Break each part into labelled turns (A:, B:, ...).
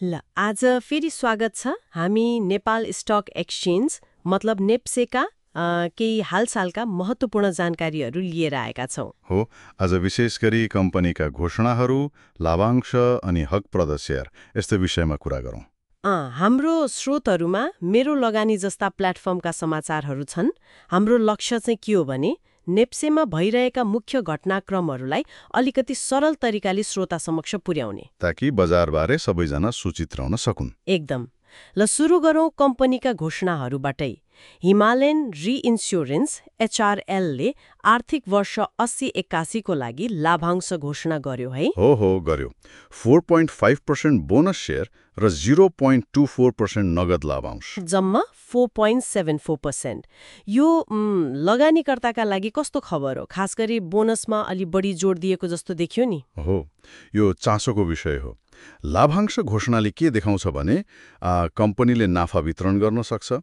A: ल आज फेरि स्वागत छ। हामी नेपाल स्टक एक्सचेन्ज मतलब नेप्सेका केही हालसालका महत्त्वपूर्ण जानकारीहरू लिएर आएका छौँ।
B: हो, आज विशेष गरी कम्पनीका घोषणाहरू, लाभांश अनि हकप्रद शेयर यस्तो विषयमा कुरा गरौँ।
A: हाम्रो स्रोतहरूमा मेरो लगानी जस्ता प्लेटफर्मका समाचारहरू छन्। हाम्रो लक्ष्य चाहिँ के हो भने नेप्सेमा भइरहेका मुख्य घटनाक्रमहरूलाई अलिकति सरल तरिकाले श्रोता समक्ष पुर्याउने,
B: ताकि बजारबारे सबैजना सूचित रहन सकुन्।
A: एकदम। ल सुरु गरौँ कम्पनीका घोषणाहरूबाटै। हिमालयन रिइन्स्योरेन्स HRL ले आर्थिक वर्ष 80-81 को लागि लाभांश घोषणा गर्यो है।
B: हो गर्यो। 4.5% बोनस शेयर र 0.24% नगद लाभांश,
A: जम्मा 4.74%। यो लगानीकर्ताका लागि कस्तो खबर हो? खास गरी बोनसमा अलि बढी जोड दिएको जस्तो देखियो नि।
B: हो, यो चासोको विषय हो। लाभांश घोषणाले के देखाउँछ भने कम्पनीले नाफा वितरण गर्न सक्छ।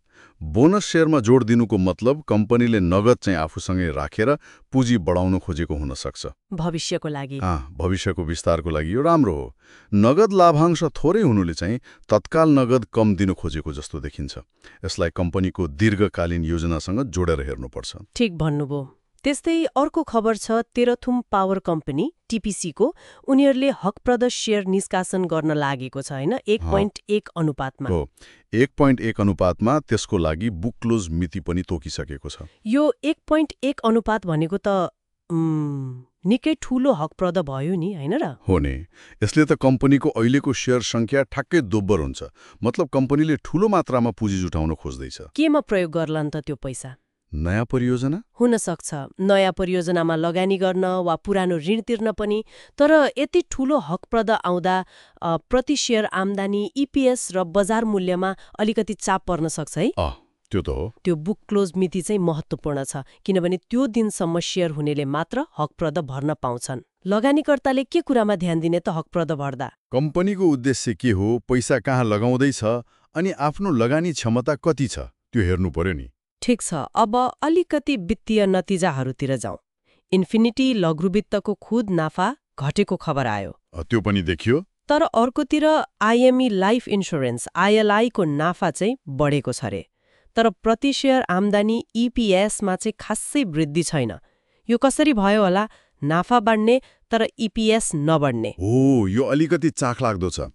B: बोनस शेयरमा जोड दिनुको मतलब कम्पनीले नगद चाहिँ आफूसँगै राखेर पुँजी बढाउन खोजेको हुन सक्छ।
A: भविष्यको लागि।
B: भविष्यको विस्तारको लागि यो राम्रो हो। नगद लाभांश थोरै हुनुले चाहिँ तत्काल नगद कम दिनु खोजेको जस्तो देखिन्छ। यसलाई कम्पनीको दीर्घकालीन योजनासँग जोडेर हेर्नुपर्छ।
A: ठिक भन्नुभयो। त्यस्तै अर्को खबर छ तेह्रथुम पावर कम्पनी TPC को। उनीहरूले हकप्रद शेयर निष्कासन गर्न लागेको छ हैन, 1.1 अनुपातमा।
B: हो, 1.1 अनुपातमा त्यसको लागि बुक क्लोज मिति पनि तोकिसकेको छ।
A: यो 1.1 अनुपात भनेको त निकै ठूलो हकप्रद भयो नि, हैन र?
B: हो नि। यसले त कम्पनीको अहिलेको शेयर संख्या ठ्याक्कै दोब्बर हुन्छ। मतलब कम्पनीले ठूलो मात्रामा पुँजी जुटाउन खोज्दैछ।
A: केमा प्रयोग गर्लान् त त्यो पैसा?
B: नयाँ परियोजना
A: हुन सक्छ, नयाँ परियोजनामा लगानी गर्न वा पुरानो ऋण तिर्न पनि। तर यति ठूलो हकप्रद आउँदा प्रति शेयर आम्दानी, EPS र बजार मूल्यमा अलिकति चाप पर्न सक्छ है।
B: त्यो त हो।
A: त्यो बुक क्लोज मिति चाहिँ महत्त्वपूर्ण छ, किनभने त्यो दिनसम्म शेयर हुनेले मात्र हकप्रद भर्न पाउँछन्। लगानीकर्ताले के कुरामा ध्यान दिने त हकप्रद भर्दा?
B: कम्पनीको उद्देश्य के हो, पैसा कहाँ लगाउँदैछ अनि आफ्नो लगानी क्षमता कति छ त्यो हेर्नु पर्यो नि।
A: ठिक छ, अब अलिकति वित्तीय नतिजाहरूतिर जाउँ। इन्फिनिटी लघुवित्तको खुद नाफा घटेको खबर आयो।
B: त्यो पनि देखियो।
A: तर अर्कोतिर IME लाइफ इन्स्योरेन्स ILI को नाफा चाहिँ बढेको छ रे। तर प्रति शेयर आम्दानी EPS-मा चाहिँ खासै वृद्धि छैन। यो कसरी भयो होला? नाफा बढ्ने तर EPS नबढ्ने।
B: यो अलिकति चाखलाग्दो छ।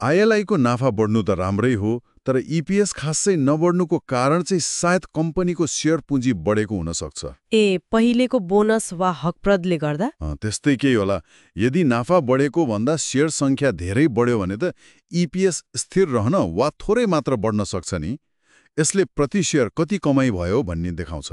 B: ILI को नाफा बढ्नु त राम्रै हो, तर EPS खासै नबढ्नुको कारण चाहिँ सायद कम्पनीको शेयर पुँजी बढेको हुन सक्छ।
A: पहिलेको बोनस वा हकप्रदले गर्दा?
B: त्यस्तै केही होला। यदि नाफा बढेको भन्दा शेयर संख्या धेरै बढ्यो भने त EPS स्थिर रहन वा थोरै मात्र बढ्न सक्छ नि। यसले प्रति शेयर कति कमाइ भयो भन्ने देखाउँछ।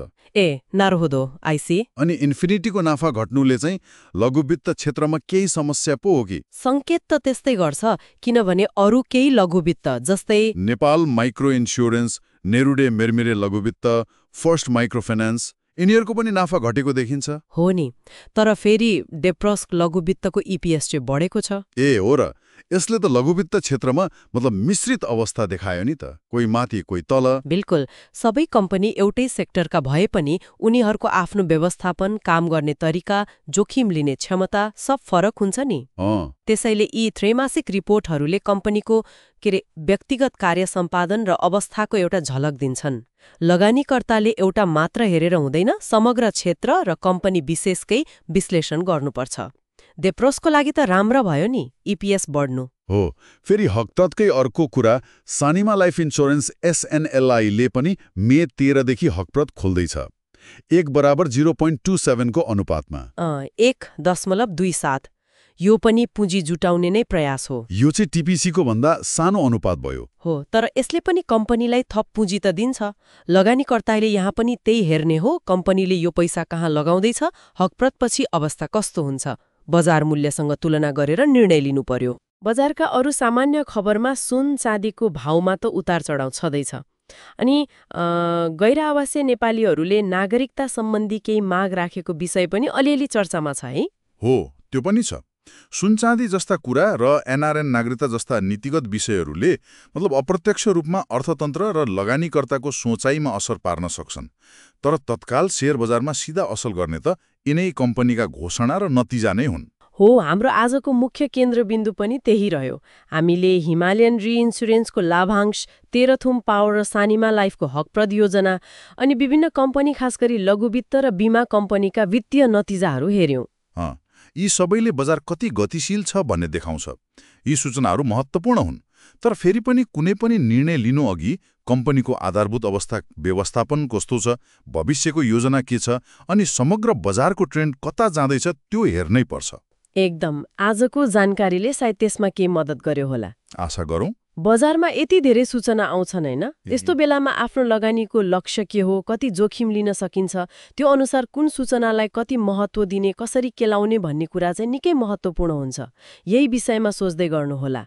A: नारुहुदो, आई सी।
B: अनि इन्फिनिटीको नाफा घट्नुले चाहिँ लघुवित्त क्षेत्रमा केही समस्या पो हो कि?
A: संकेत त त्यस्तै गर्छ, किनभने अरू केही लघुवित्त जस्तै
B: नेपाल माइक्रो इन्स्योरेन्स, नेरुडे मेरमिरे लघुवित्त, फर्स्ट माइक्रो फाइनान्स, यिनीहरूको पनि नाफा घटेको देखिन्छ।
A: हो नि, तर फेरि डेप्रोस्क लघुवित्तको EPS चाहिँ बढेको छ।
B: हो र। यसले त लघुवित्त क्षेत्रमा मतलब मिश्रित अवस्था देखायो नि त, कोही माथि कोही तल।
A: बिल्कुल, सबै कम्पनी एउटै सेक्टरका भए पनि उनीहरूको आफ्नो व्यवस्थापन, काम गर्ने तरिका, जोखिम लिने क्षमता सब फरक हुन्छ नि। त्यसैले यी त्रैमासिक रिपोर्टहरूले कम्पनीको व्यक्तिगत कार्य सम्पादन र अवस्थाको एउटा झलक दिन्छन्। लगानीकर्ताले एउटा मात्र हेरेर हुँदैन, समग्र क्षेत्र र कम्पनी विशेषकै विश्लेषण गर्नुपर्छ। डेप्रोसको लागि त राम्रो भयो नि EPS बढ्नु।
B: हो, फेरि हकततकै अर्को कुरा, सानिमा लाइफ इन्स्योरेन्स SNLI ले पनि मे 13 देखि हकप्रद खोल्दैछ। 1:0.27 को अनुपातमा।
A: 1.27। यो पनि पुँजी जुटाउने नै प्रयास हो।
B: यो चाहिँ TPC को भन्दा सानो अनुपात भयो।
A: हो, तर यसले पनि कम्पनीलाई थप पुँजी त दिन्छ। लगानीकर्ताले यहाँ पनि त्यही हेर्ने हो, कम्पनीले यो पैसा कहाँ लगाउँदैछ, हकप्रदपछि अवस्था कस्तो हुन्छ, बजार मूल्यसँग तुलना गरेर निर्णय लिनु पर्यो। बजारका अरू सामान्य खबरमा सुन चाँदीको भावमा त उतार चढाउ छँदैछ। अनि गैर आवासीय नेपालीहरूले नागरिकता सम्बन्धी केही माग राखेको विषय पनि अलिअलि चर्चामा छ है।
B: हो, त्यो पनि छ। सुनचाँदी जस्ता कुरा र NRN नागरिकता जस्ता नीतिगत विषयहरूले मतलब अप्रत्यक्ष रूपमा अर्थतन्त्र र लगानीकर्ताको सोचाइमा असर पार्न सक्छन्। तर तत्काल शेयर बजारमा सिधा असर गर्ने त यिनै कम्पनीका घोषणा र नतिजा नै हुन्।
A: हो, हाम्रो आजको मुख्य केन्द्रबिन्दु पनि त्यही रह्यो। हामीले हिमालयन रिइन्स्योरेन्सको लाभांश, तेह्रथुम पावर र सानिमा लाइफको हकप्रद योजना अनि विभिन्न कम्पनी खास गरी लघुवित्त र बीमा कम्पनीका वित्तीय नतिजाहरू हेर्यौं।
C: यी सबैले बजार कति गतिशील छ भन्ने देखाउँछ। यी सूचनाहरू महत्त्वपूर्ण हुन्, तर फेरि पनि कुनै पनि निर्णय लिनु अघि कम्पनीको आधारभूत अवस्था व्यवस्थापन कस्तो छ, भविष्यको योजना के छ अनि समग्र बजारको ट्रेन्ड कता जाँदैछ त्यो हेर्नै पर्छ।
A: एकदम। आजको जानकारीले सायद त्यसमा के मद्दत गर्यो होला।
C: आशा गरौँ।
A: बजारमा यति धेरै सूचना आउँछन् हैन, यस्तो बेलामा आफ्नो लगानीको लक्ष्य के हो, कति जोखिम लिन सकिन्छ, त्यो अनुसार कुन सूचनालाई कति महत्त्व दिने, कसरी केलाउने भन्ने कुरा चाहिँ निकै महत्त्वपूर्ण हुन्छ। यही विषयमा सोच्दै गर्नुहोला।